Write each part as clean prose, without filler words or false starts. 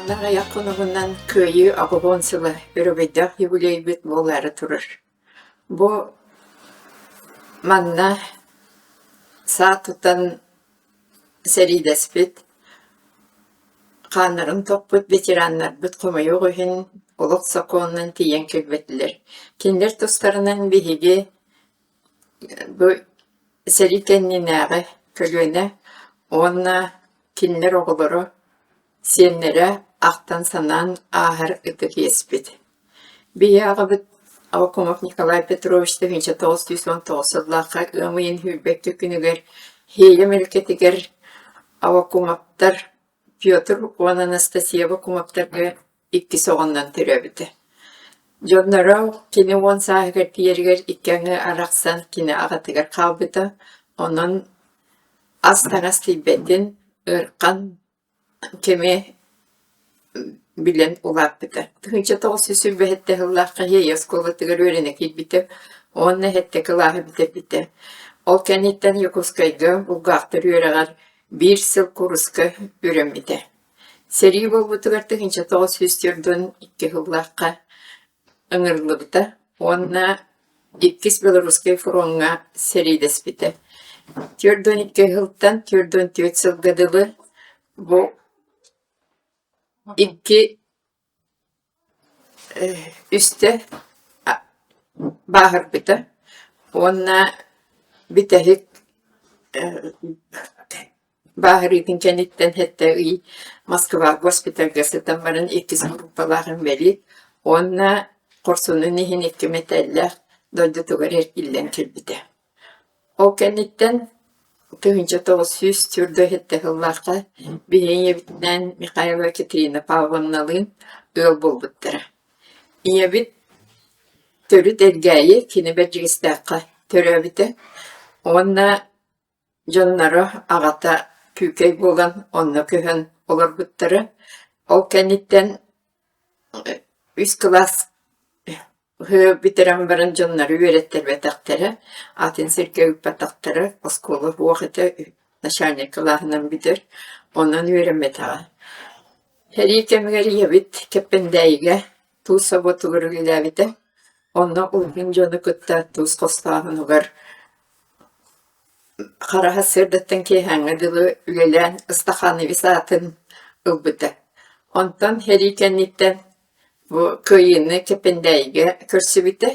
Аны аҕыйах хонугунан Кыайыы 80 сыла өрөгөйдөөх юбилейбыт буолаары турар. Бу манна саа тутан сэриилэспит, хааннарын тохпут ветераннарбыт хомойуох иһин олох сокуонунан тиийэн кэлбэтилэр. Кинилэр тустарынан биһиги бу сэрии кэннинээҕи көлүөнэ уонна кинилэр оҕолоро, сиэннэрэ ахтан-санаан ааһар ытык иэспит. Биһиги аҕабыт Аввакумов Николай Петрович 1919 сыллаахха ыам ыйын сүүрбэккэ күнүгэр Хиэйэ мөлкөтүгэр Аввакумовтар Петр уонна Анастасия Аввакумовтарга иккис оҕоннон төрөөбүтэ. Дьонноро кини уон сааһыгар тиийэригэр икки аҥыы арахсан кини аҕатыгар хаалбыта, онон ас-таҥас тиийбэтин, ыарахан кэми билэн улааппыта. 1927 сыллаахха Иэйэ оскуолатыгар үөрэнэ киирбитэ уонна сэттэ кылааһы бүтэрбитэ. Ол кэнниттэн Якутскайга булгаахтар үөрэҕэр биир сыл кууруска үөрэммитэ. Сэрии буолбутугар 1942 сыллаахха ыҥырыллыбыта уонна Иккис Белорусскай фроҥҥа сэриилэспитэ. 42 сылтан 44 сылга дылы бу икки үстэ бааһырбыта уонна бүтэһик Бааһырыытын кэнниттэн сэттэ ый Москва госпитальга сытан баран иккис группалаах инбэлиит уонна хорсунун иһин икки мэтээллээх дойдутугар эргиллэн кэлбитэ. Ол кэнниттэн 1947 сыллаахха биһиги ийэбитинээн Михайлова Екатерина Павловналыын ыал буолбуттара. Ийэбит төрүт Элгээйи кини Бэрдьигэстээххэ төрөөбүтэ уонна Дьонноро аҕата Күүкэй буолан онно көһөн олорбуттара. Ол кэнниттэн үс кылаас бүтэрэн баран дьоннору үөрэттэрбэтэхтэрэ, атын сиргэ ыыппатахтара, оскуола суох этэ, начальник кылааһынан бүтэр, онон үөрэммэтэҕэ. Сэрии кэмигэр ийэбит Кэппэндээйигэ туус собуотугар үлэлээбитэ. Онно улахан дьону кытта туус хостооһунугар Хараһа сырдаттан киэһээҥҥэ дылы үлэлээн Ыстахановец аатын ылбыта. Онтон сэрии кэнниттэн бу Кыайыыны Кэпэндээйигэ көрсүбүтэ.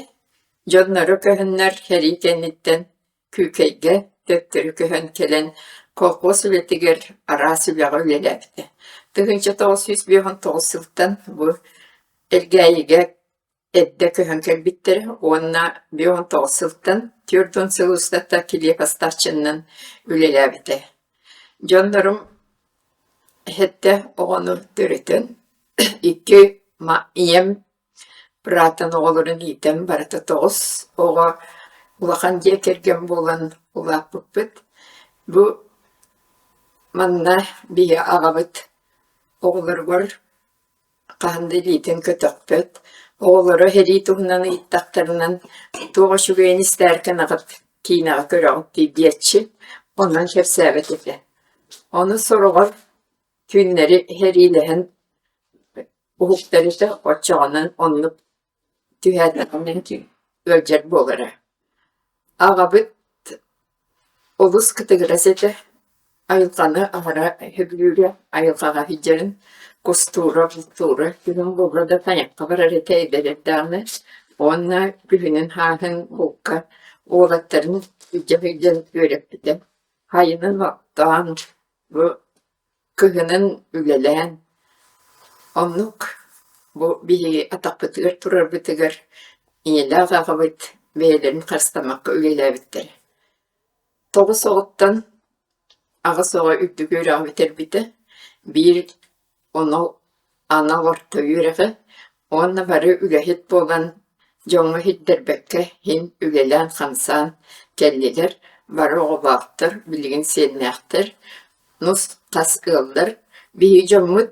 Дьонноро көһөннөр сэрии кэнниттэн Күүкэйгэ төттөрү көһөн кэлэн колхоз үлэтигэр араас үлэҕэ үлэлээбитэ. 1959 сылтан бу Элгээйигэ Эрдэ көһөн кэлбиттэрэ уонна 59 сылтан 40 сыл устата килиэп астааччыннан үлэлээбитэ. Дьоннорум сэттэ оҕону төрөтөн, икки ийэм быраатын оҕолорун иитэн барыта тоҕус оҕо улахан дьиэ кэргэн буолан улааппыппыт. Бу манна биһи аҕабыт оҕолоругар Хаһан да илиитин көтөхпөт, оҕолоро сэрии туһунан ыйыттахтарынан туох үчүгэйин истээркин аҕыт киинэҕэ көрөҕүт дии диэччи, онон кэпсээбэт этэ. Ону сороҕор түүннэри сэриилэһэн уһуктар этэ, оччоҕунан оннук Түһээтэҕинэ ыалдьар буолара. Аҕабыт олус кытыгырас этэ, айылҕаны аһара сөбүлүүрэ, айылҕаҕа сылдьарын, кустуура, бултуура, күһүн буолла да тайахха барар этэ эдэр эрдэҕинэ уонна күһүнүн сааһын булка уолаттарын илдьэ сылдьан үөрэппитэ. Сайынын оттоон бу Кыһынын үлэлээн, оннук бу биһиги атахпытыгар турарбытыгар ийэлээх аҕабыт бэйэлэрин харыстаммакка үлэлээбиттэрэ. Тоҕус оҕоттон аҕыс оҕо үрдүк үөрэҕи бүтэрбитэ, биир ону анал орто үөрэҕи уонна бары үлэһит буолан дьоҥҥо иһиттэрбэккэ иһин үлэлээн-хамсаан кэллилэр, бары оҕолоохтор, билигин сиэннээхтэр, нус-хас ыаллар. Биһиги дьоммут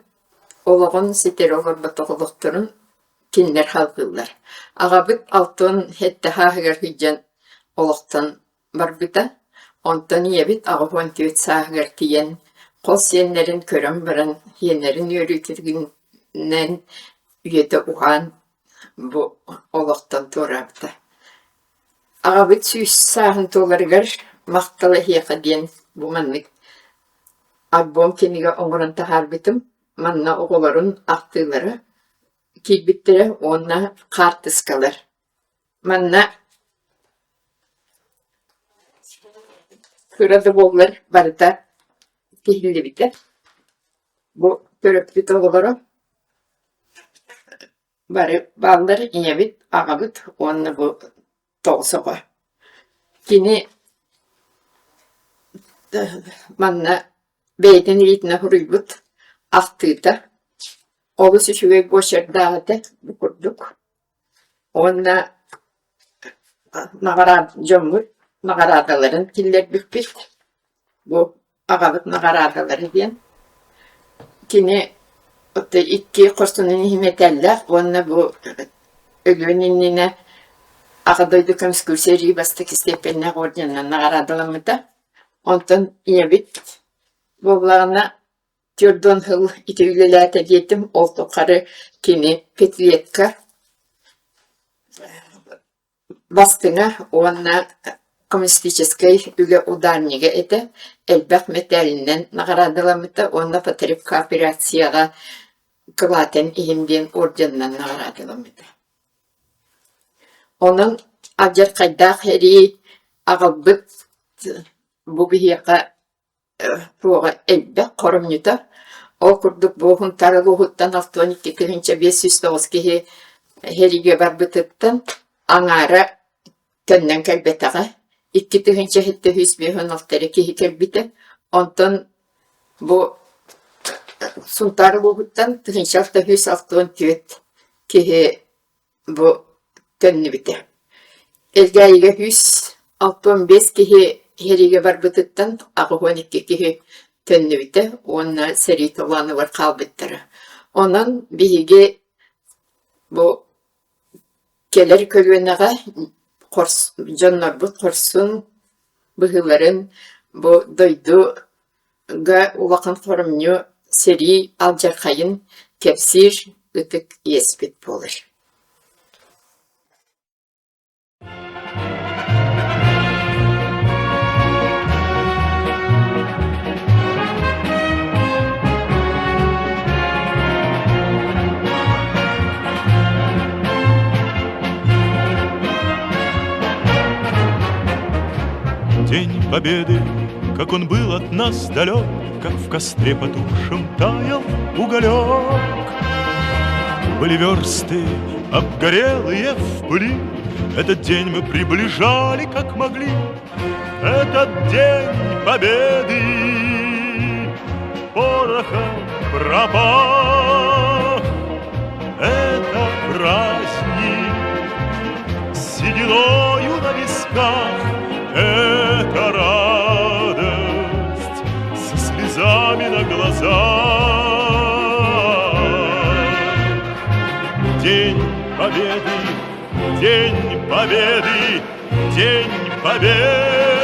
олоҕун ситэри олорботох олохторун кинилэр салгыыллар. Аҕабыт 67 сааһыгар сылдьан олохтон барбыта. Онтон ийэбит 84 сааһыгар тиийэн хос сиэннэрин көрөн баран, сиэннэрин үөрүүтүн үйэтэ уһаан бу олохтон туораабыта. Аҕабыт сүүс сааһын туоларыгар махтал эһиэхэ диэн бу маннык альбом кинигэ оҥорон таһаарбытым. Манна оҕолорун ахтыылара киирбиттэрэ уонна хаартыскалар. Манна кыра да буоллар барыта тиһиллибитэ. Бу төрөппүт оҕолоро бары бааллар ийэбит, аҕабыт уонна бу тоҕус оҕо. Кини манна бэйэтин илиитинэн суруйбут ахтыыта олус үчүгэй буочардаах этэ бу курдук. Уонна дьоммут наҕараадаларын киллэрбиппит. Бу аҕабыт наҕараадалара диэн. Кини икки хорсунун иһин мэтээллээх уонна бу өлүөн иннинэ Аҕа дойду көмүскүүр сэрии бастакы степеннээх орденынан наҕараадаламмыта. Онтон ийэбит буоллаҕына 40 сыл ити үлэлээтэ диэтим, ол тухары кини пятилетка бастыҥа уонна коммунистическай үлэ ударнига этэ, элбэх мэтээлинэн наҕараадаламмыта уонна потребкооперацияҕа кылаатын иһин диэн орденынан наҕараадаламмыта. Онон алдьархайдаах эрии аҕалбыт бу биһиэхэ туоҕа элбэх хоромньута. Ол курдук бу Сунтаар улууһуттан 62 509 киһи сэриигэ барбытыттан аҥаара төннөн кэлбэтэҕэ. 2756 эрэ киһи кэлбитэ. Онтон бу Сунтаар улууһуттан 1664 киһи бу төннүбүтэ. Элгээйигэ 165 киһи сэриигэ барбытыттан 82 киһи төннүбүтэ уонна сэрии толоонугар хаалбыттара. Онон биһиги бу кэлэр көлүөнэҕэ дьоннорбут хорсун быһыыларын бу дойду улахан хоромньу сэрии алдьархайын кэпсиир ытык иэспит буолар. День Победы, как он был от нас далек, Как в костре потухшем таял уголек. Были версты, обгорелые в пыли, Этот день мы приближали, как могли. Этот день Победы порохом пропах. Это праздник с сединою на висках, Это радость со слезами на глазах. День Победы, День Победы, День Победы!